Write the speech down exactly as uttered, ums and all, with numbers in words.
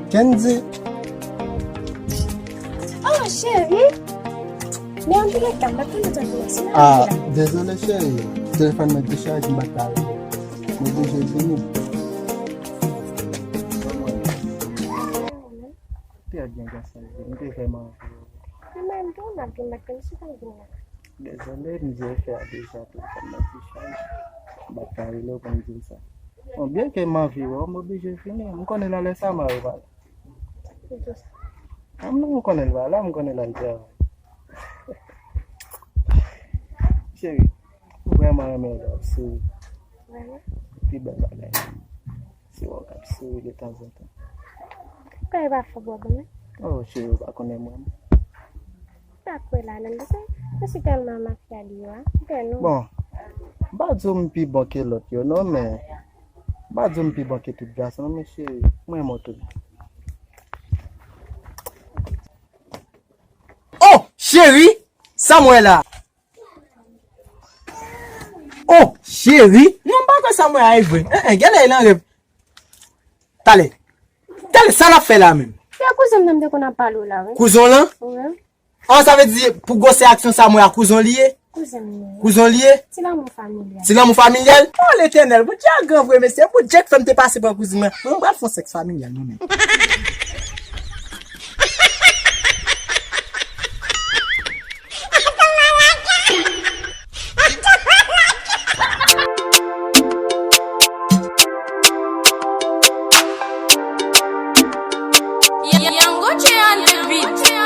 Kendy. Oh, cheri. Men anpil tan, m pa t konn ou t ap vini. Ah, dezole, cheri. Telefòn mwen dechaje, m pa t ka rele. Mwen oblije vini. Trè byen, gason, m te vrèman anvi wè w. Mwen menm tou, m ap vin, m pa t konn si w t ap vin la. Dezole, m di w fè a deja, telefòn nan dechaje. M pa t ka rele w pou m di w sa. Bon, byenke m anvi wè w, m oblije vini. M konnen nan lè sa, m a yo pale. Poukisa? A, m non, m konnen l pa la, m konnen l al travay. Cheri, m vrèman renmen w lè w ap souri. Vrèman? Pi bèl bagay. Se wè w k ap souri de tanzantan. Kòman e pa fè pwoblèm, wi? Oh, cheri, ou pa konnen mwen. M pa kwè la menm, paske nou se tèlman mafya li yo a. M pè nou. Bon, m pa di w m pi bon ke lòt yo, non, men m pa di w m pi bon ke tout gason, non, men cheri, mwen renmen w tou. Oh, cheri, sa m wè la? Oh, cheri, non, m pa kwè sa m wè a e vre. En, en, genlè e nan rèv. Talè. Talè, sa l ap fè la menm? Se kouzen m nan m te konn ap pale w la, wi. Kouzen w lan? Wi. An, sa vle di, pou gwosè aksyon sa m wè a, kouzen w li ye? Kouzen m li ye. Kouzen w li ye? Ti lanmou familyal. Ti lanmou familyal? Oh, Letènèl, Bondye a gran vre, mesye. Bondye k fè m te pase pran kouzin mwen. Mwen, m pral fè yon sèks familyal, mwen menm. Young Gucci on the beat.